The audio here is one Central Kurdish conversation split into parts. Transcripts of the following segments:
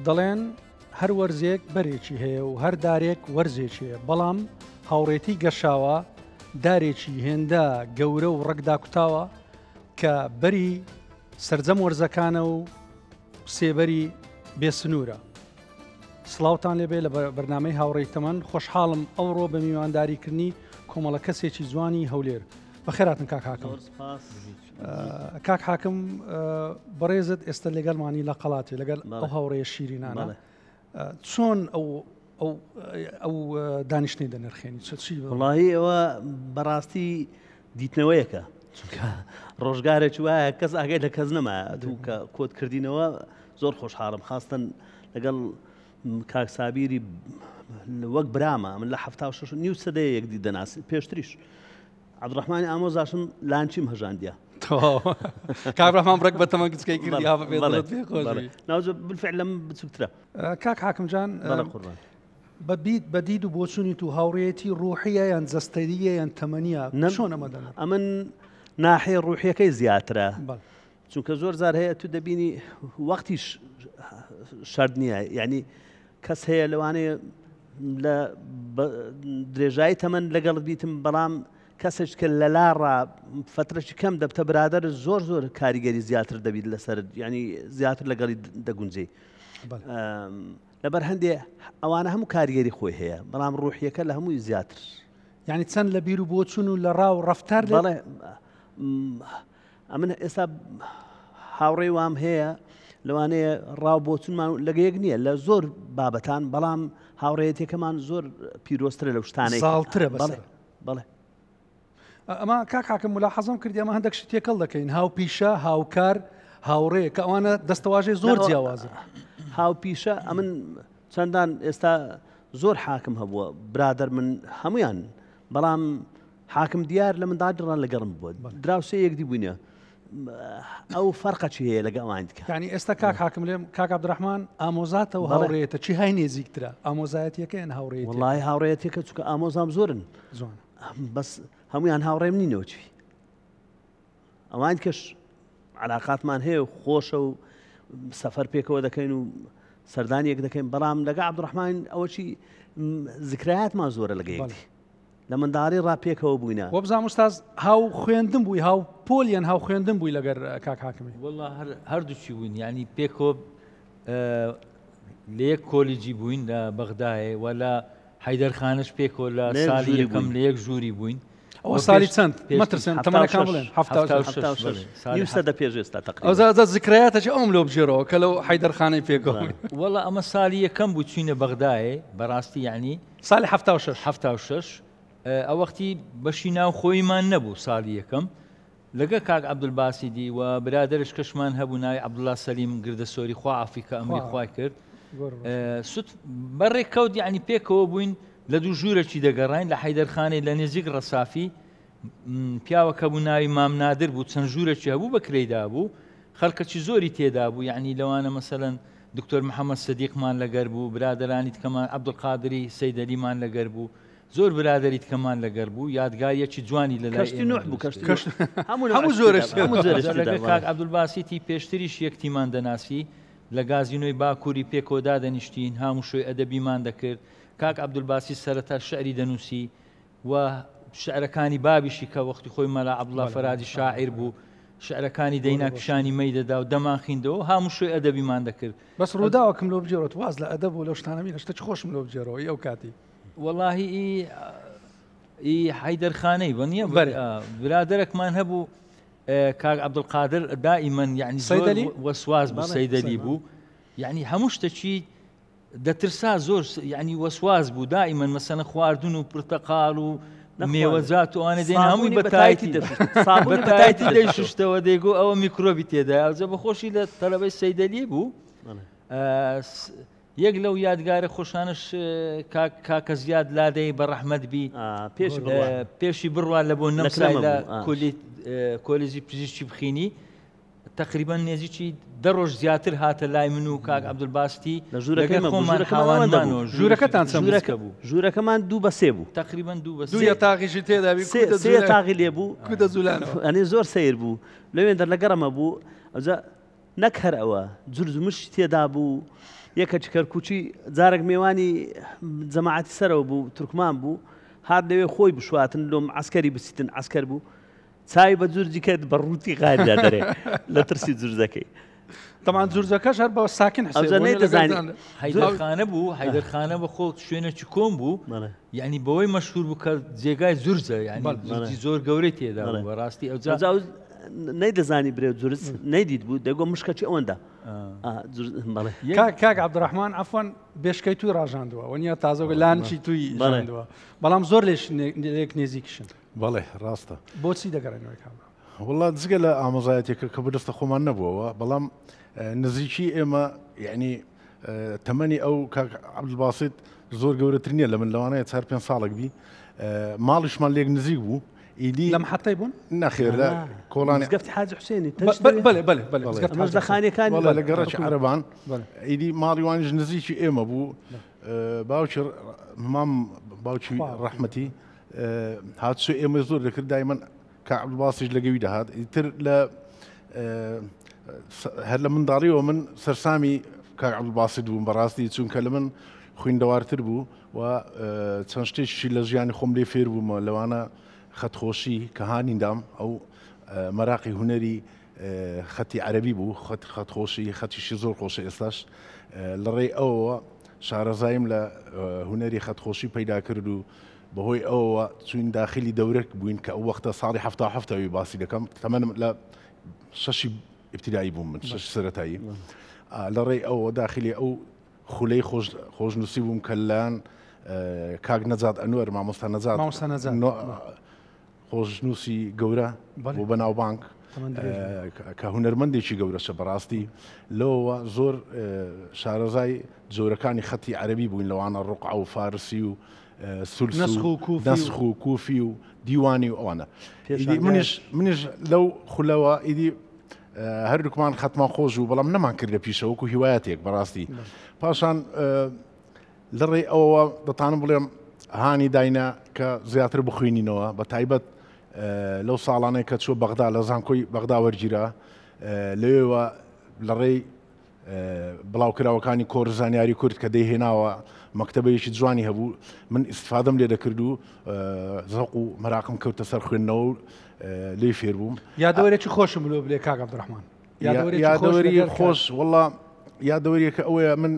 دەڵێن هەر وەرزێک بەرێکی هەیە و هەر دارێک وەرزێکی هەیە، بەڵام هاوڕێتی گەشاوە دارێکی هێندە گەورە و ڕەگ داکوتاوە کە بەری سەرجەم وەرزەکانە و سێبەری بێ سنوورە. سڵاوتان لێبێ لە بەرنامەی هاوڕێی تەمەن، خۆشحاڵم ئەوڕۆ بە میوانداریکردنی کۆمەڵە کەسێکی جوانی هەولێر. بەخێراتن کاک حاکم. کاک حاکم بەڕێزت ئێستا لەگەڵمانی لە قەڵاتی لەگەڵ ئەو هاوڕێ شیرینانە چۆن ئەو ئەو دانیشتنی دەنرخێنی چی وڵی ئەوە بەڕاستی دیتنەوەیەکە چونکە ڕۆژگارێک وایە کەس ئاگای لە کەس نەما دوو کە کۆت کردینەوە زۆر خۆشحاڵم خاستن لەگەڵ کاک سابیری وەک برامە من لە 76 نیو سەدەیە یەکدی دەناسی پێشتریش عەبدولڕەحمانی ئامۆزاشم لانچیم هەژاندیە. تەواو کاک ڕەحمان ڕێک بە تەمەن گچکەی کردی ها بەبێ دڵت پێ خۆش بی. ناوجە بالفعل لەم بچووکترە. کاک حاکم جان بەڵێ قوربان. بە بید بە دید و بۆچوونی تو هاوڕێیەتی ڕوحیە یان جەستەییە یان تەمەنیە چۆن ئەمە دەنرخێنی؟ ئەمن ناحیە ڕوحیەکەی زیاترە. بەڵێ. چونکە زۆر جار هەیە تو دەبینی وەختیش شەرت نییە یعنی کەس هەیە لەوانەیە لە درێژایی تەمەن لەگەڵت بیتم بەڵام کەسێک کە لەلا ڕا فترەی کەم دەبتە برادەر زۆر زۆر کاریگەری زیاتر دەبیت لەسەر ینی زیاتر لەگەڵی دەگونجێ لەبەر هەندێ ئەوانە هەموو کاریگەری خۆی هەیە بەڵام ڕوحیەکە لە هەمووی زیاتر یعنی چەند لە بیر و بۆچون و لە ڕا و ڕفتار بەڵێ ئەمن ئێستا هاوڕێی وام هەیە لەوانەیە ڕاو بۆچونمان لەگە یەک نییە لە زۆر بابەتان بەڵام هاوڕێیەتەکەمان زۆر پیرۆزترە لەو شتانەی زاڵترە بەڵێ بەڵێ ئەمە کاک حاکم ملاحەزەم کردی ئەمە هەندێک شت تێکەڵ دەکەین هاوپیشە هاوکار هاوڕێ کە ئەوانە دەستەواژەی زۆر جیاوازن هاوپیشە ئەمن چەندان ئێستا زۆر حاکم هەبووە برادەر من هەمویان بەڵام حاکم دیار لە منداڵی ڕا لەگەڵم بووە دراوسێ یەکدی بووینە ئەو فەرقە چی هەیە لەگە ئەوان دیکە یعنی ئێستا کاک حاکم لێم کاک عبدالرحمن ئامۆزاتە و هاوڕێیەتە چی های نێزیکترە ئامۆزایەتیەکە یان هاوڕێیەتیەکە وڵی هاوڕێیەتیەکە چونکە ئامۆزام زۆرن زۆن بەس هەمویان هاوڕێم نینەوە چی ئەوان کەش علاقاتمان هەیە و خۆشە و سەفەر پێکەوە دەکەین و سەردانیەک دەکەین بەڵام لەگە عبدالرحمن ئەوەچی زکرایاتمان زۆرە لەگە یەکدی لە منداڵی ڕا پێکەوە بووینە. وەبزانم ئوستاز هاو خوێندن بووی هاو پۆل یان هاو خوێندن بووی لەگەر کاک حاکمی؟ وەڵا هەر هەردووکی بووین یانی پێکەوە لە یەک کۆلیجی بووین لە بەغدایێ و لە حەیدەرخانەش پێکەوە لە ساڵی یەکەم لە یەک ژووری بووین. ئەوە ساڵی چەند؟ مەترسێن تەمەنەکان بڵێن. 76 نیو سەدە پێش ئێستا تەقریبا. ئەوجا زکرەیاتەکی ئەوم لۆ بگێڕەوە کە لەو حەیدەرخانەی پێکەوە بووین. وەڵا ئەمە ساڵی یەکەم بوو چووینە بەغدایێ بەڕاستی یانی ساڵی 76. 76 ئەوەختی بەشی ناوخۆییمان نەبوو ساڵی یەکەم لەگە کاک عەبدولباسیدی و برادەرش کەشمان هەبوو ناوی عەبدوڵا سەلیم گردەسۆری خوا عەفوی کە ئەمری خوای کرد سوت بەڕێکەوت یعنی پێکەوە بووین لە دوو ژوورەکی دەگەڕاین لە حەیدەرخانەی لە نزیک ڕەسافی پیاوەکە بوو ناوی مام نادر بوو چەند ژوورەکی هەبوو بە کرێی دابوو خەڵکەکی زۆری تێدا بوو یعنی لەوانە مەسەلەن دکتۆر محەممەد سدیقمان لەگەر بوو برادەرانی تکەمان عەبدولقادری سەیدەلیمان لەگەر بوو زۆر برادەری تکەمان لەگەر بوو یادگاریەکی جوانی لە لای کەشتی نوح بوو کەشتی هەموو هەموو زۆرش هەموو زۆرش لەگەر کاک عەبدولباسیتی پێشتریش یەکتیمان دەناسی لە گازینۆی باکووری پێکەوە دادەنیشتین هاموشۆی ئەدەبیمان دەکرد کاک عەبدولباسی سەرەتا شعری دەنووسی و شعرەکانی بابیشی کە وەختی خۆی مەلا عەبدوڵا فەرادی شاعیر بوو شعرەکانی دەینا پیشانی مەی دەدا و دەمانخیندەوە هاموشۆی ئەدەبیمان دەکرد. بەس ڕووداوەکم لۆ بگێڕەوە واز لە ئەدەب و لەو شتانە بینە شتێکی خۆشم لۆ بگێڕەوە ئی ئەو کاتی. وەڵاهی ئی ئی حەیدەرخانەی بە نییە بەرێ. برادەرەکمان هەبوو کاک عەبدولقادر دائیمەن یعنی زۆر سەیدەلی؟ وەسواس بوو بەڵێ، سەیدەلی بوو یعنی هەموو شتەکی دەترسا زۆر یعنی وەسواس بوو دائیمەن مەسەنە خواردن و پرتەقاڵ و مێوەجات و ئەوانە دێن هەمووی بەتایتی بەتایتی دەیشتەوە دەیگو ئەوە میکرۆبی تێدا ئەوجا بەخۆشی لە تەلەبەی سەیدەلی بوو یەک لەو یادگارە خۆشانش کاکە زیاد لادەی بە ڕەحمەت بی پێشی بڕوا لە بۆ نەمسای لە کۆلیجی پزیشکی بخینی تەقریبەن نێزیکی دە ڕۆژ زیاتر هاتە لای من و کاک عەبدولباستی لە ژوورەکەی لەگەڵ مە بوو، خۆمان ژوورەکەمان ئەوەندە حەواندمان بوو. و ژوورەکەتان چەند بوو؟ ژوورەکە بوو ژوورەکەمان دوو بە سێ بوو. تەقریبەن دوو بە دوو سێ. یەتاغیشی تێدا بی سێ کوتە سێ زولان تاغی لێ بوو. کوتە زولانەوە. ئەنێ زۆر سەیر بوو. لەوێندەر لە گەڕەمە بوو. ئەوجا نەک هەر ئەوە جرج و مشتی تێدا بوو یەکەکی کەرکوکی جارێک مێوانی جەماعەتی سەرەوە بوو تورکمان بوو هات لەوێ خۆی بشواتن لۆم عەسکەری بچیتن عەسکەر بوو چاوی بە جورجی کرد بە ڕووتی غاردا دەرێ لە ترسی جورجەکەی. تەمان جورجەکەش هەر بە ساکن حسێب ئەوجا بوو، نەیدەزانی. لەگەڵ حەیدەرخانە بوو حەیدەرخانە بە خۆ شوێنێکی کۆن بوو بەڵێ. یعنی بەوەی مەشهور بوو کە جێگای جورجە یعنی بەڵێ. جورجی زۆر گەورەی تێدا بەڵێ. بوو بەڕاستی ئەوجا ئەوجا ئەو نەیدەزانی برێ جورج نەیدیت بوو دەگۆ مشکەکی ئەوەندە بەڵێ. کاک کاک عەبدوڕەحمان عەفوەن بێشکەی توی ڕاژاندووە وەنیە تازە لانچی توی ژاندووە بەڵام زۆر لێش لێک نێزیکشن. بەڵێ ڕاستە. بۆچی دەگەڕێنەوەی کامرا؟ وەڵا جگە لە ئامۆزایەتێکە کە بەدەستە خۆمان نەبووەوە بەڵام نزیکی ئێمە یعنی تەمەنی ئەو کاک عەبدولباسیت زۆر گەورەتر نییە لە من لەوانەیە چار پێنج ساڵێک بی ماڵیشمان لێک نزیک بوو ئیدی لە محەتەی بوون؟ نەخێر لە کۆڵانی مزگەفتی حاجی حوسێنی بەلێ بەلێ بەلێ مزگەفتی ئەمەش لە خانیەکانی بەڵێ لە گەڕەکی عەرەبان ئیدی ماڵی وانیش نزیکی ئێمە بوو باوکی مام باوکی ڕەحمەتی هاتوچۆ ئێمە زۆر دەکرد دایمەن کاک عەبدولباسیش لەگەوی دەهات ئیتر لە هەر لە منداڵیەوە من سەرسامی کاک عەبدولباسیت بووم بەڕاستی چونکە لە من خویندەوارتر بوو و چەند شتێکیشی لە ژیانی خۆم لێ فێر بوومە لەوانە خەتخۆشی کە هانیندام ئەو مەراقی هونەری خەتی عەربی بوو خەت خەتخۆشی خەتیشی زۆر خۆشە ئێستاش لە ڕێی ئەوەوە شارەزاییم لە هونەری خەتخۆشی پەیدا کرد و بەهۆی ئەوەوە چوین داخلی دەورەک بووین کە ئەو وەختە ساڵی 77 ئەوی باسی دەکەم تەمەنم لە شەشی ئیبتیدایی بووم من شەش سەرەتایی لە ڕێی ئەوەوە داخلی ئەو خولەی خۆش خۆشنووسی بووم کە لەلایەن کاک نەجات ئەنوەر مامۆستا نەجات مامۆستا نەجات خۆشنووسی گەورە بۆ بەناوبانگ کە هونەرمەندێکی گەورەشە بەڕاستی لەوەوە زۆر شارەزای جۆرەکانی خەتی عەربی بووین لەوانە ڕقع و فارسی و سولس و نەسخ و کوفی و دیوانی و ئەوانە منیش منیش لەو خولەوە ئیدی هەردووکمان خەتمان خۆش و بەڵام نەمان کردە پیشە وەکو هیوایەتێک بەڕاستی پاشان لەڕێی ئەوەوە دەتانم بڵێم هانی داینا کە زیاتر بخوێنینەوە بە تایبەت لەو ساڵانەی کە چوە بەغدا لە زانکۆی بەغدا وەرگیرا لەوێوە لەڕێی بڵاوکراوەکانی کۆر زانیاری کورد کە دەیهێناوە مەکتەبەیەکی جوانی هەبوو من ئیسفادەم لێ دەکرد و زەق و مەراقم کەوتە سەر خوێندنەوە و لێی فێر بووم. یادەوەرێکی خۆشم لۆ بلێ کاک عەبدوڕەحمان. یادەوەری خۆش وەڵا یادەوەریەکە ئەوەیە من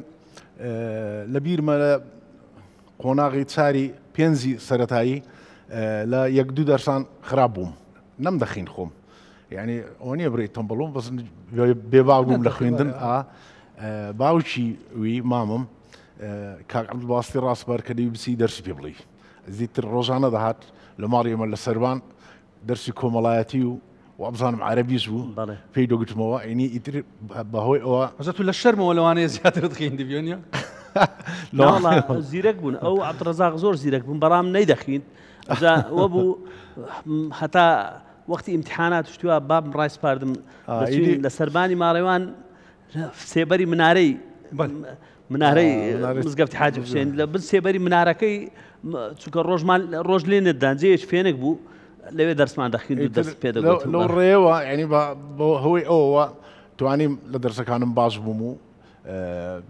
لە بیرمە لە قۆناغی چاری پێنجی سەتایی لە یەک دوو دەرسان خراپ بووم نەم دەخین خۆم یعنی ئەوە نییە برێ تەمبڵم بەس بێباک بووم لە خوێندن ئا باوکی وی مامم کاک عەبدولباستی ڕاسپار کە دەوی بچی دەرسی پێ بڵێی زیتر ڕۆژانە دەهات لە ماڵی ئێمە لە سەربان دەرسی کۆمەڵایەتی و وابزانم عەرەبیش بوو پێی دەگوتمەوە ئینی ئیتر بەهۆی ئەوە ئەوجا تو لە شەرمەوە لەوانەیە زیاترت خوێندبی نییە؟ لەوەڵا زیرەک بوون ئەو عەبدولڕەزاق زۆر زیرەک بوون بەڵام نەیدەخویند ئەوجا وەبوو هەتا وەختی ئیمتحانات شتوە بابم ڕایسپاردم دەچوین لە سەربانی ماڵێوان سێبەری منارەی منارەی مزگەفتی حاجی حوسێن لە بن سێبەری منارەکەی چونکە ڕۆژمان ڕۆژ لێ نەدان جێیەکی فێنک بوو لەوێ دەرسمان دەخوێند و دەرس پێ دەگوتم لەو ڕێوە یعنی بە هۆی ئەوەوە توانیم لە دەرسەکانم باش بووم و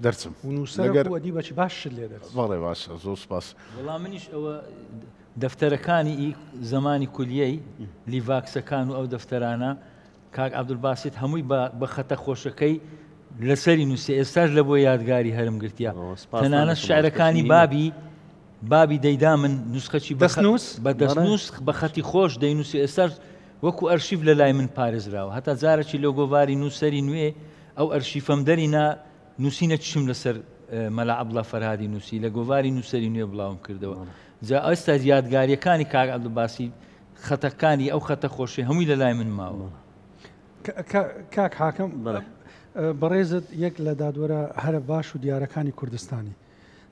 دەرچم نووسەر ئەدیبەکی باشت لێ دەرچ بەڵێ باشە زۆر سپاس وەڵا منیش ئەوە دەفتەرەکانی ئی زەمانی کولیەی لیڤاکسەکان و ئەو دەفتەرانە کاک عەبدولباسیت هەمووی بە بە خەتە خۆشەکەی لەسەری نووسێ ئێستاش لە بۆ یادگاری هەرم گرتیە تەنانەت شعرەکانی بابی بابی دەیدا من نوسخەکی دەستنووس بە دەستنووس بە خەتی خۆش دەینووسی ئێستاش وەکو ئەرشیف لە لای من پارێزراوە هەتا جارێکی لە گۆڤاری نووسەری نوێ ئەو ئەرشیفەم دەرینا نووسینە چیم لەسەر مەلا عەبدوڵا فەرهادی نووسی لە گۆڤاری نووسەری نوێ بڵاوم کردەوە جا ئێستا یادگاریەکانی کاک عەبدولباسی خەتەکانی ئەو خەتە خۆشەی هەمووی لە لای من ماوە. کاک حاکم بەڕێزت یەک لە دادوەرە هەرە باش و دیارەکانی کوردستانی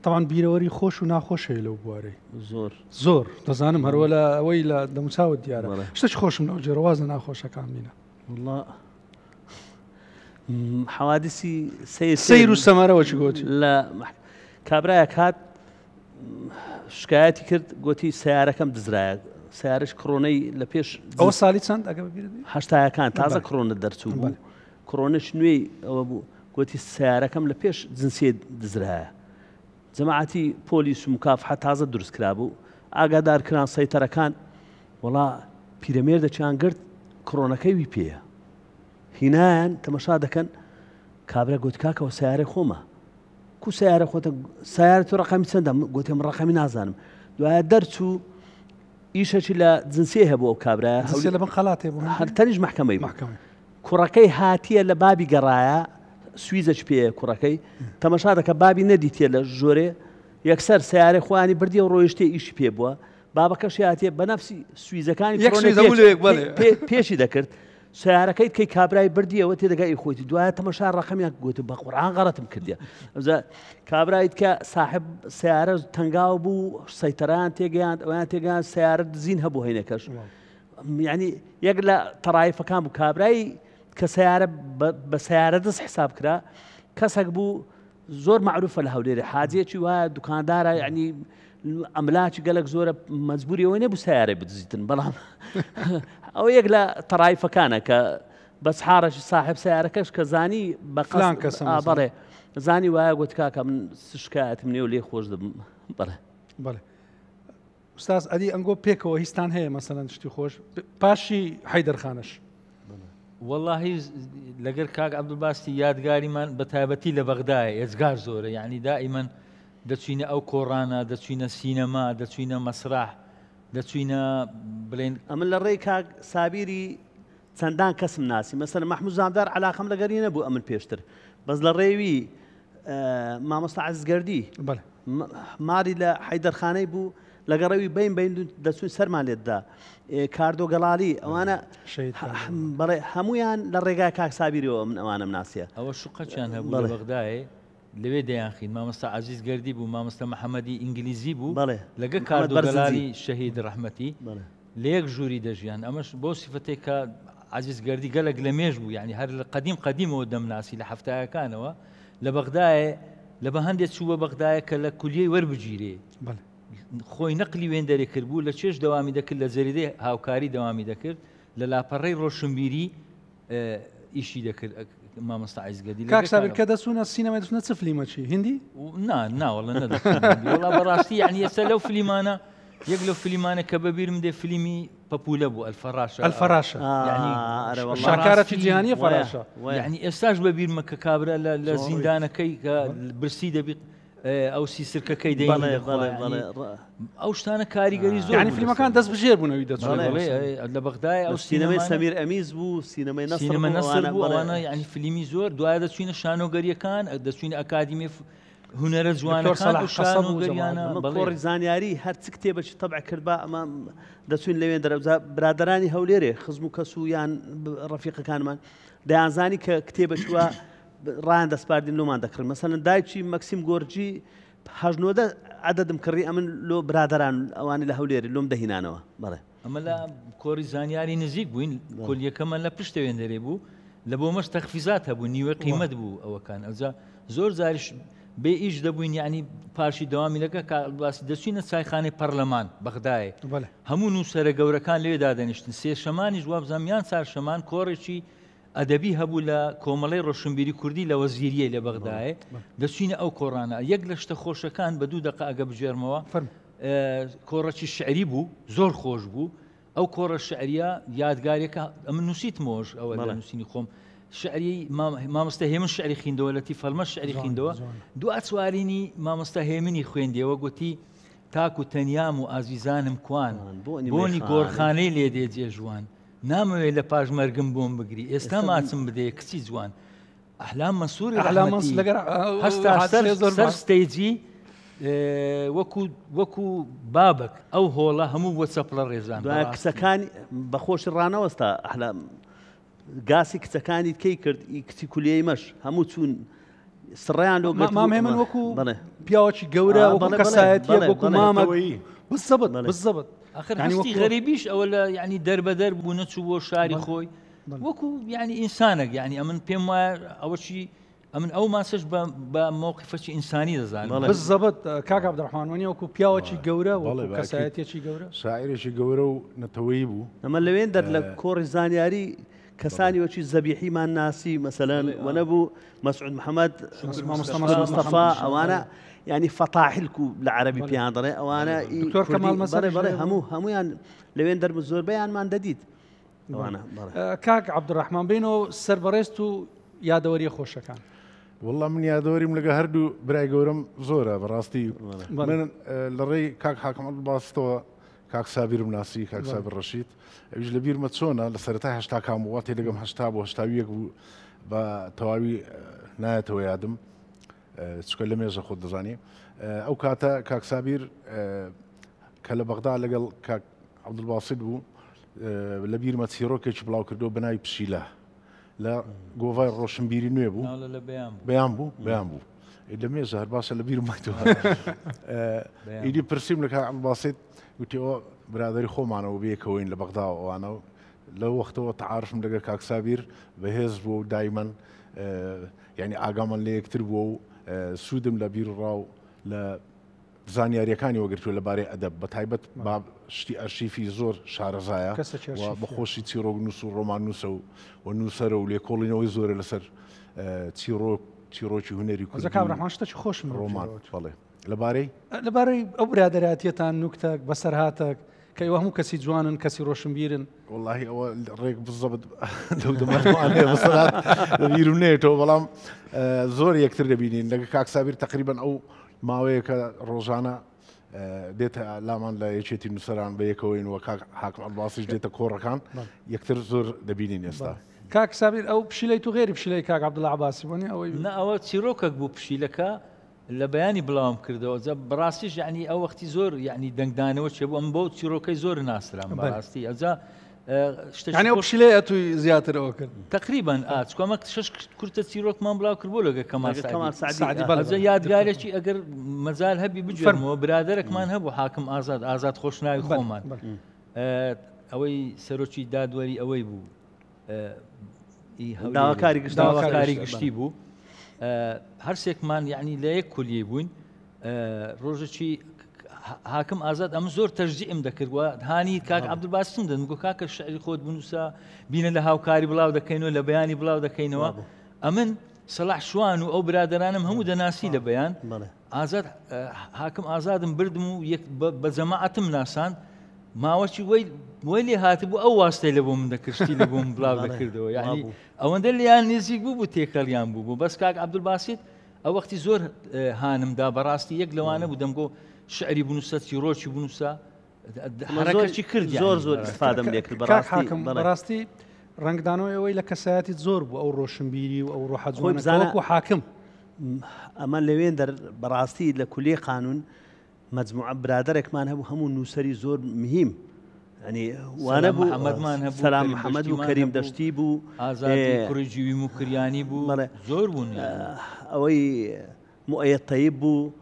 تەوان بیرەوەری خۆش و ناخۆش هەیە لەو بوارەی زۆر زۆر دەزانم هەروە لە ئەوەی لە دەموچاوت دیارە شتێک خۆشم لەو جێرەواز لە ناخۆشەکان بینە والله حوادثی سیر سیر و سەمەرەوە چی گوتی لە کابرایەک هات شکایەتی کرد گوتی سیارەکەم دزرایە سیارش کڕۆنەی لە پێش ئەوە ساڵی چەند ئەگە ببیرت هەشتایەکان تازە کڕۆنە دەرچوو بوو. کڕۆنش نوێی ئەوە بوو گوتی سیارەکەم لە پێش جنسیە دزرایە جەماعەتی پۆلیس و مکافحە تازە دروست کرابوو ئاگادار کران سەیتەرەکان وەڵا پیرەمێردەکیان گرت کڕۆنەکەی وی پێیە هینایان تەمەشا دەکەن کابرا گوت کاکەوە سیارەی خۆمە کو سیارە خۆتە سیارە تۆ ڕقەمی چەندە گوتم ڕقەمی نازانم دوایە دەرچوو ئیشەکی لە جنسیە هەبوو ئەو کابرا هەولێر لە بن قەلاتێ بوو هەر تەنیش مەحکەمەی بوو کوڕەکەی هاتیە لە بابی گەڕایە سویزەچ پێیە کوڕەکەی تەمەشا دەکە بابی نەدیتیە لە ژۆرێ یەکسەر سیارەی خۆیانی بردیە و ڕۆیشتێ ئیشی پێ بووە بابەکەشی هاتیە بە نەفسی سویزەکانی پێشی دەکرد سیارەکەی کەی کابرای بردیەوە تێدەگا ئی خۆیتی دوایە تەمەشا ڕقمیان گوت بە قورآن غەڵەتم کردیە ئەوجا کابرایت کە ساحب سیارە تەنگاو بوو سەیتەران تێگەیاند ئەویان تێگەیان سیارە دزین هەبوو هەینەکەش یعنی یەک لە تەڕایفەکان بوو کابرای کە سیارە بە سیارە دەست حساب کرا کەسێک بوو زۆر معروفە لە هەولێرێ حاجیەکی وایە دوکاندارە یعنی ئەملاکی گەلک زۆرە مەجبوری ئەوەی نەبوو سیارەی بدزیتن بەڵام ئەو یەک لە تەڕایفەکانە کە بەس حاڕەشی ساحب سیارەکەش کە زانی بە فلان کەسە بەڵێ زانی وایە گوت کاکە من شکایەتم نیە و لێ خۆش دەبم بەڵێ بەڵێ ئوستاز ئەدی ئەنگۆ پێکەوە هیچتان هەیە مەسەلەن شتی خۆش پاشی حەیدەرخانەش؟ وەڵاهی لەگەر کاک عەبدولباستی یادگاریمان بە تایبەتی لە بەغدایە ئێجگار زۆرە یعنی دائیمەن دەچوینە ئەو کۆڕانە دەچوینە سینەما دەچوینە مەسرح دەچوینە بڵێن ئەمن لە ڕێی کاک سابیری چەندان کەسم ناسی مەسەلەن مەحموود زامدار عەلاقەم لەگەری نەبوو ئەمن پێشتر بەس لە ڕێوی مامۆستا عەزیز گەردی ماری لە حەیدەرخانەی بوو لەگەڕەوی بین بین دەچوون سەرمان لێتدا کاردۆ گەڵالی ئەوانە بەڵێ هەمویان لە ڕێگای کاک سابیرەوە من ئەوانم ناسیە ئەوە شوقەچیان هەبوو لە بەغدایێ لەوێ دەیانخین مامۆستا عزیز گەردی بوو مامۆستا محەممەدی ئینگلیزی بوو لەگە کاردۆ گەڵالی شەهید ڕەحمەتی لە یەک ژووری دەژیان ئەمەش بەو سیفەتەی کە عەزیز گەردی گەلەک لە مێژ بوو یانی هەر لە قەدیم قەدیمەوە دەمناسی لە حەفتایەکانەوە لە بەغدایێ لە بە هەندێ چوو بە بەغدایە کە لە کولیەی وەربگیرێ خۆی نەقلی وێندەرێ کردبوو لە چێژ دەوامی دەکرد لە جەریدەی هاوکاری دەوامی دەکرد لە لاپەڕەی ڕۆشنبیری ئیشی دەکرد مامۆستا عەزیز گەردی کاک سابیر کە دەچوونە سینەمای دەچوونە چ فلیمەکی هندی؟ نا نا وەڵا نەدەچوون هندی وەڵا بەڕاستی یعنی ئێستا لەو فلیمانە یەک لەو فلیمانە کە بەبیرم دێ فلیمی پەپولە بوو ئەلفەراشە ئەلفەراشە یعنی شاکارەکی جیهانیە فەراشە یعنی ئێستاش بەبیرمە کە کابرا لە زیندانەکەی کە برسی دەبیت ئەو سیسرکەکەی دەینی ئەو شتانە کاریگەری زۆر یعنی فیلمەکان دەست بژێر بوون ئەوی دەچوون لە بەغدای ئەو سینەمای سەمیر ئەمیز بوو سینەمای سینەمە نەسر بوو ئەوانە یعنی فیلمی زۆر دوای دەچوینە شانۆگەریەکان دەچوینە ئەکادیمی هونەرە جوانەکان و شانۆگەریانە کۆڕی زانیاری هەر چ کتێبێکی تەبع کردبا ئەمە دەچوین لەوێن دەرەوجا برادەرانی هەولێرێ خزم و کەس و یان ڕەفیقەکانمان دەیانزانی کە کتێبە چووە ڕایان دەسپاردین لۆمان دەکڕین مەسەلەن دایکی مەکسیم گۆرجی هەشت نۆدە عەدەدم کڕی ئەمن لۆ برادەران ئەوانی لە هەولێری لۆم دەهینانەوە بەڵێ. ئەمە لە کۆڕی زانیاری نزیک بووین کۆلیەکەمان لە پشتە وێندەرێ بوو لە بۆمەش تەخفیزات هەبوو نیوە قیمەت بوو ئەوەکان ئەوجا زۆر جاریش بێ ئیش دەبووین یعنی پاشی دەوامی لەگە باسی دەچینە چایخانەی پەرلەمان بەغدایێ هەموو نووسەرە گەورەکان لێ دادەنیشتن سێشەمانیش وابزانام یان چارشەمان کۆڕێکی ئەدەبی هەبوو لە کۆمەڵەی ڕۆشنبیری کوردی لە وەزیریەی لە بەغدایێ دەچینە ئەو کۆڕانە یەک لە شتە خۆشەکان بە دوو دەقە ئەگە بگێرمەوە کۆڕەکی شعری بوو زۆر خۆش بوو ئەو کۆڕە شعریە یادگارێکە ئەمن نووسیتمەوەش ئەوە لە نووسینی خۆم شعری مامۆستا هێمن شعری خیندەوە لە تیفەلمە شعری خیندەوە دو چوارینی مامۆستا هێمنی خوێندیەوە گوتی تاکو تەنیام و ئازیزانم کوان بۆنی گۆرخانەی لێ دێ جێژوان نامەوێ لە پاش مەرگم بۆم بگری ئێستا ماچم بدەیە کچی جوان ئەحلام مەنسووری ڕەحمەتی هەستا سەر stage ی وەکو وەکو بابەک ئەو هۆڵە هەموو بۆ چەپڵە ڕێزان دوای کچەکانی بەخۆشی ڕانەوەستا ئەحلام گاسی کچەکانی کەی کرد ئی کچی کولیەی مەش هەموو چوون سڕیان لۆ گرت مام هێمن وەکو پیاوەکی گەورە وەکو کەسایەتیە وەکو مامە بالضبط بالضبط ئەخر هەستی غەریبیش ئەوە لە یعنی دەربەدەر بوو نەچوو بۆ شاری خۆی وەکو یعنی ئینسانێک یعنی ئەمن پێم وایە ئەوەچی ئەمن ئەو ماسەش بە مەوقفەکی ئینسانی دەزانم. بالضبط کاک عەبدولڕەحمان وەنیە وەکو پیاوەکی گەورە وەکو کەسایەتیەکی گەورە شاعیرێکی گەورە و نەتەوەیی بوو. ئەمە لەوێن دەر لە کۆڕی زانیاری کەسانی وەکی زەبیحیمان ناسی مەسەلەن وە نەبوو مەسعود محەممەد مستەفا ئەوانە ینی فەتاحلک و لە عەربی پێیان دەڵێ ئەوانە بەڵێ بەڵێ هەموو هەمویان لەوێن دەرب زۆربەیانمان دەدیت کاک عەبدولڕەحمان بینەوە سەر بەڕێزت و یادەوەریە خۆشەکان. وەڵا من یادەوەریم لەگە هەردوو برای گەورەم زۆرە بەڕاستی من لەڕێی کاک حاکم عەبدولباستەوە کاک سابیرم ناسی کاک سابیر ڕەشید ئەویش لە بیرمە چۆنە لە سەرەتای هەشتاکان بوو وا تێدەگەم هەشتا بۆ هەشتاویەک بوو بە تەواوی نایەتەوە یادم چکە لە مێژە خۆت دەزانی ئەو کاتە کاک سابیر کە لە بەغدا لەگەڵ کاک عەبدولباسیت بوو لە بیرمە چیرۆکێکی بڵاو کردەوە بە ناوی پشیلە لە گۆڤای ڕۆشنبیری نوێ بوو بەیان بوو بەیان بوو لە مێژە هەر باشە لە بیرم مایتەوە ئیدی پرسیم لە کاک عەبدولباسیت گوتی ئەوە برادری خۆمانەوە بەیەکەوەین لە بەغدا ئەوانە و لەو وەختەوە تەعارفم لەگەڵ کاک سابیر بەهێز بوو و دایمەن یعنی ئاگامان لە یەکتر بووە و سوودم لە بیرڕا و لە زانیاریەکانی وەگرتووە لەبارەی ئەدەب بە تایبەت با شتی ئەرشیفی زۆر شارەزایە و بە خۆشی چیڕۆک نووس و ڕۆمان نووسە و و نووسەرە و لێکۆڵینەوەی زۆرە لەسەر چیڕۆک چیڕۆکی هونەری کوردی کاک ڕەحمان شتێکی خۆشم ڕۆمان بەڵێ لەبارەی لەبارەی ئەو برادەراتیەتان نوکتەک بەسەرهاتەک کە ئێوە هەموو کەسی جوانن کەسی ڕۆشنبیرن. وەڵاهی ئەوە ڕێک بزەبت لەو دەمانەوە بەسەرهات لەبیرم نێتەوە بەڵام زۆر یەکتر دەبینین لەگە کاک سابیر تقریبان ئەو ماوەیەکە ڕۆژانە دێتە لامان لە یەکێتی نووسەران بە یەکەوەین و کاک حاکم عەباسیش دێتە کۆڕەکان یەکتر زۆر دەبینین ئێستا. کاک سابیر ئەو پشیلەی تو غێری پشیلەی کاک عەبدوڵا عەباسی بوو نیە ئەوەی؟ نا ئەوە چیرۆکەک بوو پشیلەکە لە بەیانی بڵاوم کردەوە جا بەڕاستیش یعنی ئەو وەختی زۆر یعنی دەنگدانەوە چێ بوو ئەم بەو چیرۆکەی زۆر ناسرام بەڕاستی ئەجا شتەکانی ئەو پشیلەی ئەتووی زیاتر ئەوە کرد تقریبا ئاچکۆ ئەمە شش کورتە چیرۆکمان بڵاو کرد بۆ لەگە کەمال سعدی بەڵێ یادگارێکی ئەگەر مەجال هەبی بگوێرمەوە برادەرێکمان هەبوو حاکم ئازاد ئازاد خۆشناوی خۆمان ئەوەی سەرۆکی دادوەری ئەوەی بوو داواکاری گشتی داواکاری گشتی بوو هەرسێکمان یعنی لە یەک کولیەی بووین ڕۆژێکی حاکم ئازاد ئەم زۆر تەشجیعم دەکرد و هانی کاک عەبدولباستم دەن گو کاکە شعری خۆت بنووسە بینە لە هاوکاری بڵاو دەکەینەوە لە بەیانی بڵاو دەکەینەوە ئەمن سەلاح شوان و ئەو برادرانم هەموو دەناسی لە بەیان ئازاد حاکم ئازادم بردم و یەک بە جەماعەتم ناساند ماوەچی وەی وەی لێ هاتبوو ئەو واستەی لە بۆ من دەکرد شتی لە بۆ من بڵاو دەکردەوە یعنی ئەوەندە لێیان نزیک بوو بوو تێکەڵیان بوو بوو بەس کاک عەبدولباسیت ئەو وەختی زۆر هانم دا بەڕاستی یەک لەوانە بوو دەمگۆ شعری بنووسە چیرۆکی بنووسە حرەکەی کرد زۆر زۆر ئیسفادەم لێ کرد بەڕاستی حاکم بەڕاستی ڕەنگدانەوەی ئەوەی لە کەسایەتی زۆر بوو ئەو ڕۆشنبیری و ئەو ڕۆحە خۆی بزانە وەکو حاکم ئەمە لەوێن دەر بەڕاستی لە کولیە قانون مەجموعە برادەرێکمان هەبوو هەموو نووسەری زۆر مهیم ینی وانە بوو محەممەدمان هەبوو سەلام محەممەد و کەریم دەشتی بوو ئازادی کوڕی جیوی موکریانی بوو زۆر بوون ئەوەی موئەیەد تەیب بوو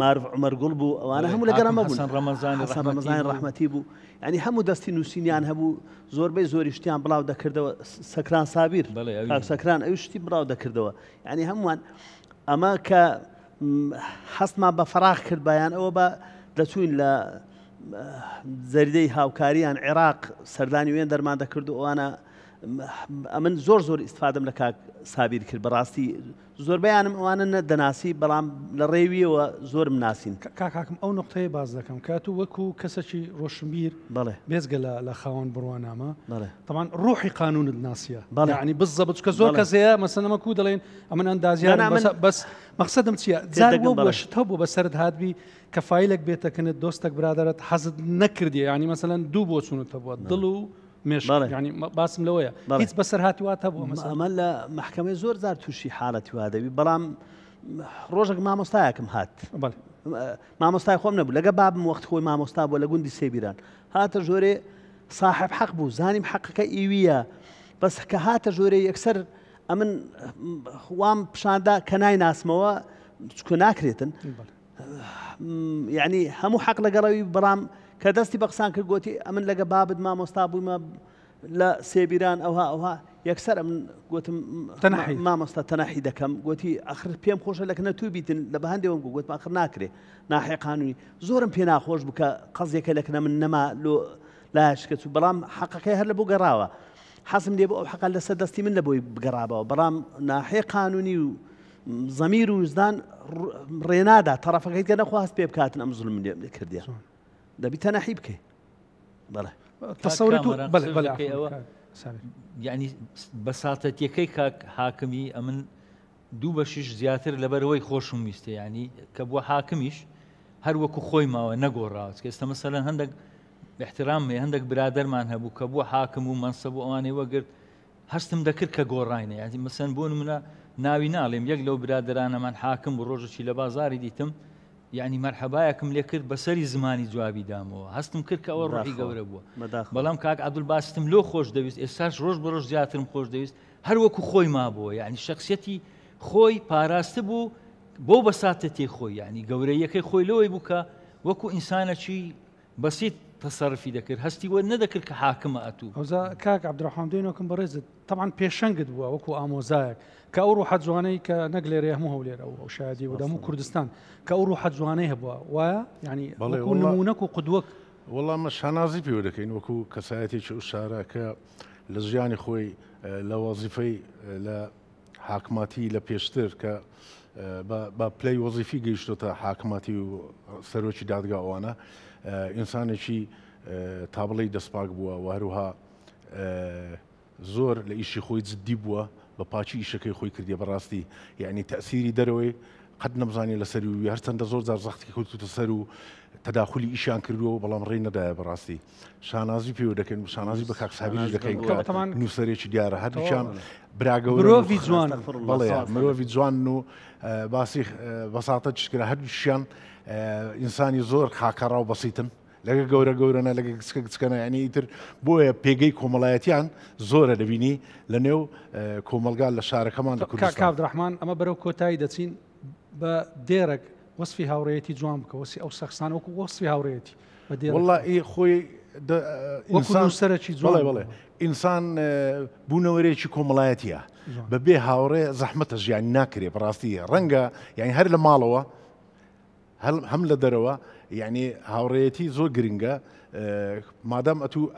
مارف عومەر گوڵ بوو ئەوانە هەموو لەگەڵ ئەمە بوون حەسەن ڕەمەزانی حەسەن ڕەمەزانی ڕەحمەتی بوو یعنی هەموو دەستی نووسینیان هەبوو زۆربەی زۆری شتیان بڵاو دەکردەوە سەکران سابیر کاک سەکران ئەوی شتی بڵاو دەکردەوە یعنی هەمووان ئەمە کە هەستمان بە فەراغ کرد بایان ئەوە بە دەچوین لە زەریدەی هاوکاریان عێراق سەردانی وێن دەرمان دەکرد و ئەوانە ئەمن زۆر زۆر ئیسفادەم لە کاک سابیر کرد بەڕاستی زۆربەیانم ئەوانە نە دەناسی بەڵام لە ڕێویەوە زۆرم ناسین. کاک حاکم ئەو نوقتەیە باس دەکەم کە ئەتوو وەکو کەسەکی ڕۆشنبیر بەڵێ. بێجگە لە لە خاوەن بڕوانامە بەڵێ. تەبعەن ڕوحی قانونت ناسیە بەڵێ. یەعنی بزەبت چونکە زۆر بەڵێ. کەس هەیە مەسەلەن ئەمە کوو دەڵێن ئەمن ئەندازیارم نا نا بەس من بەس مەقسەدم چییە تێت جار دەگەم وەبووە بەڵێ. شت هەبووە بەسەرت هاتبی کە فایلێک بێتە کنت دۆستەک برادەرت حەزت نەکردیە یەعنی مەسەلەن دوو بۆچوونت هەبووە دڵ و مێشک یانی باسم لەوەیە هیچ بەسەرهاتی وات هەبووە مەسەلەن؟ ئەمە لە مەحکەمەی زۆر جار تووشی حاڵەتی وا دەبی بەڵام ڕۆژێک مامۆستایەکم هات مامۆستای خۆم نەبوو لەگە بابم وەخت خۆی مامۆستا بووە لە گوندی سێبیران هاتە ژۆرێ ساحب حەق بوو زانیم حەقەکە ئیویە بەس کە هاتە ژۆرێ یەکسەر ئەمن وام پیشاندا کە نایناسمەوە چکە ناکرێتن یعنی هەموو حەق لەگەڵەوی بەڵام کە دەستی بە قسان کرد گۆتی ئەمن لەگە بابت مامۆستا بوومە لە سێبیران ئەوها ئەوها یەکسەر ئەمن گوتم مامۆستا تەنەحی دەکەم گوتی ئەخر پێم خۆشە لەکنە تو بیتن لە بە هەندێوم گوت گوتم ئەخر ناکرێ ناحێ قانونی زۆرم پێ ناخۆش بوو کە قەزیەکە لەکنە من نەما لۆ لایشکە چوو بەڵام حەقەکەی هەر لە بۆ گەڕاوە. حەزم لێ بوو ئەو حەقە لەسەر دەستی من لە بۆی بگەڕابەوە بەڵام ناحیە قانونی و زەمیر و وجدان ڕێنادا تەڕەفەکەی کە نەخواست پێ بکاتن ئەم زولم لێ کردیە دەبی تەنەحی بکەی بەڵێ تەسەوری تو بەڵێ بەڵێ ئەوە یعنی بەساتەتیەکەی کاک حاکمی ئەمن دوو بەشیش زیاتر لەبەرئەوەی خۆشم ویستە یانی کە بووە حاکمیش هەر وەکو خۆی ماوە نەگۆڕاوە چکە ئێستا مەسەلەن هەندێک احترام هەیە هەندێک برادەرمان هەبوو کە بووە حاکم و مەنسەب و ئەوانەی وەگرت هەستم دەکرد کە گۆڕاینە یانی مەسەن بۆ نمونە ناوی ناڵێم یەک لەو برادەرانەمان حاکم بوو ڕۆژێکی لە بازاری دیتم یعنی مەرحەبایەکم لێ کرد بەسەری زمانی جوابی دامەوە هەستم کرد کە ئەوە ڕۆحی گەورە بووە بەڵام کاک عەبدولباستم لۆ خۆش دەویست ئێستاش ڕۆژ بە ڕۆژ زیاترم خۆش دەویست هەر وەکو خۆی مابۆوە یانی شەخسیەتی خۆی پاراستبوو بۆ بەساتەتی خۆی یانی گەورەیەکەی خۆی لەوەی بوو کە وەکو ئینسانەکی بەسیت تەسەرفی دەکرد هەستی وە نەدەکرد کە حاکمە ئەتوو. ئەوجا کاک عەبدولڕەحمان دێنۆکم بەڕێزت تەبعەن پێشەنگت بووە وەکو ئامۆزایەک کە ئەو ڕوحە جوانەی کە نەک لێرەیە هەموو هەولێر ئەو ئەو شایەدی بوو هەموو کوردستان کە ئەو ڕوحە جوانەی هەبووە وایە یانی بەڵێ وەکو وەڵا نموونەک و قودوەک. وەڵا ئەمە شانازی پێوە دەکەین وەکو کەسایەتێکی ئەو شارە کە لە ژیانی خۆی لە وەزیفەی لە حاکماتی لە پێشتر کە بە پلەی وەزیفی گەیشتۆتە حاکماتی و سەرۆکی دادگا ئەوانە ئینسانێکی تا بڵێی دەستپاک بووە و هەروها زۆر لە ئیشی خۆی جددی بووە بە پاکی ئیشەکەی خۆی کردیە بەڕاستی یعنی تەسیری دەرەوەی قەت نەمزانی لەسەری وی هەرچەندە زۆر جار زەختی کەوتوتە سەر و تەداخلی ئیشیان کردووە و بەڵام ڕێی نەدایە بەڕاستی شانازی پێوە دەکەین و شانازی بە کاک سابیریش دەکەین کە نووسەرێکی دیارە هەردووکیان براگەورەن و مرۆڤی جوان بەڵێ مرۆڤی جوانن و باسی بەساتە کرا هەردووکیان ئینسانی زۆر خاکەڕا و بەسیتن لەگە گەورە گەورەنە لەگە گچکە گچکەنە یعنی ئیتر بۆیە پێگەی کۆمەڵایەتیان زۆرە دەبینی لە نێو کۆمەڵگا لە شارەکەمان لە کوردستان. کاک عەبدولڕەحمان ئەمە بەرەو کۆتایی دەچین بە دێڕێک وەسفی هاوڕێیەتی جوان بکە وەسی ئەو سەخسانە وەکو وەسفی هاوڕێیەتی بە دێڕێک وەڵا ئی خۆی وەکو نووسەرەکی جوان بەڵێ بەڵێ ئینسان بوونەوەرێکی کۆمەڵایەتیە بە بێ هاوڕێ زەحمەتە ژیانی ناکرێ بەڕاستی ڕەنگە یعنی هەر لە ماڵەوە هەم لە دەرەوە یعنی هاوڕێیەتی زۆر گرنگە مادام ئەتوو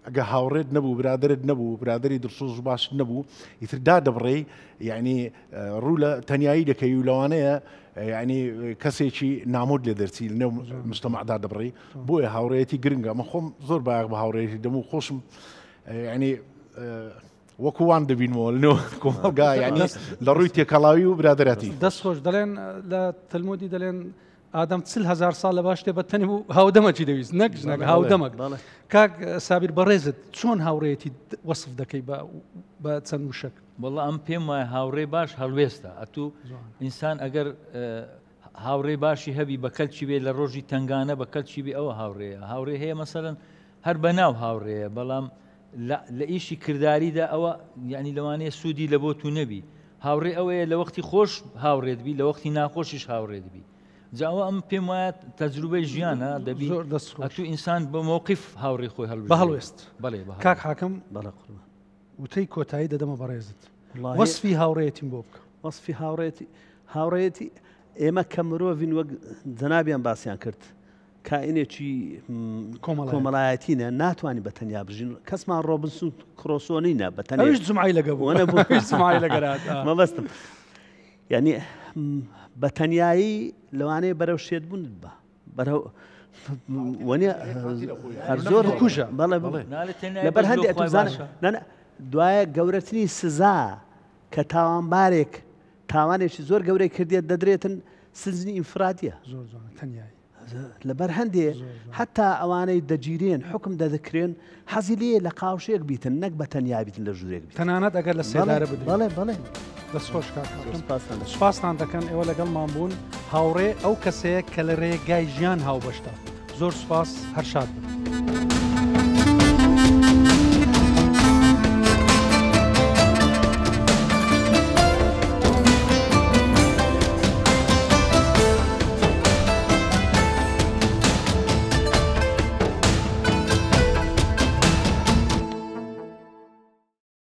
ئەگە هاوڕێت نەبوو برادرت نەبوو برادری دڵسۆز و باشت نەبوو ئیتر دادەبڕێی یعنی ڕوو لە تەنایی دەکەی و لەوانەیە یعنی کەسێکی نامۆت لێ دەرچی لەنێو مجتەمەعدا دەبڕی بۆیە هاوڕێیەتی گرنگە من خۆم زۆر بایەخ بە هاوڕێیەتی دەم و خۆشم یعنی وەکو وان دەبینمەوە لەنێو کۆمەڵگا یعنی لە ڕووی تێکەڵاوی و برادەرەتی. دەست خۆش دەڵێن لە تەلمودی دەڵێن ئادەم 40 هزار ساڵ لە باش شتێ بە تەنی بوو هاودەمەکی دەویست نەک ژنەکە هاودەمەک کاک سابیر بەڕێزت چۆن هاوڕێیەتی وەسف دەکەی بە چەند وشەک؟ وەڵا ئەم پێم وایە هاوڕێ باش هەڵوێستە ئەتوو ئینسان ئەگەر هاوڕێ باشی هەبی بە کەلکی بێ لە ڕۆژی تنگانە بە کەلکی بێ ئەوە هاوڕێیە هاوڕێ هەیە مەسەرەن هەر بە ناو هاوڕێیە بەڵام لە ئیشی کرداریدا ئەوە یعنی لەوانەیە سوودی لە بۆ تو نەبی هاوڕێ ئەوەیە لە وەختی خۆش هاوڕێت بی لە وەختی ناخۆشیش هاوڕێت بی جا ئەوە ئەم پێم وایە تەجروبەی ژیانە دەبی زۆر دەست خۆش. ئەتوو ئینسان بە مەوقیف هاوڕێی خۆی هەڵبژێرێ. بە هەڵوێست. بەڵێ بە کاک هەڵوێست. حاکم بەڵێ قوربان. وتەی کۆتایی دەدەمە بەڕێزت. وەڵاهی وەسفی هاوڕێیەتیم بۆ بکە. وەسفی هاوڕێیەتی هاوڕێیەتی ئێمە کە مرۆڤین وەک جەنابیان باسیان کرد کائینێکی کۆمەڵایەتینە ناتوانین بە تەنیا بژین کەسمان ڕۆبنسون کرۆسۆ نینە بە تەنیا ئەویش جمعی لەگە بوو وەنەبوو جمعی لەگەرات مەبەستم یعنی بە تەنیایی لەوانەیە بەرەو شێت بوون بە بەرەو وەنیە هەر زۆر بکوژە. بەڵێ بەڵێ لەبەر هەندێک ئەتوزانە نە دوایە گەورەترین سزا کە تاوانبارێک تاوانێکی زۆر گەورەی کردێت دەدرێتن سجنی ئینفرادیە زۆر جوانە تەنیایی لەبەر هەندێ حتا ئەوانەی دەگیرێن حکم دەدەکرێن حەزی لێ لە قاوشێک بیتن نەک بە تەنیا بیتن لە ژوورێک بیت تەنانەت ئەگەر لە سێدارە بدرێن بەڵێ بەڵێ دەست خۆش کاک حاکم. سپاستان دەکەم. سوپاستان دەکەن ئێوە لەگەڵمان بوون هاوڕێ ئەو کەسەیە کە لە رێگای ژیان هاوبەشتە زۆر سوپاس هەر شاد بن.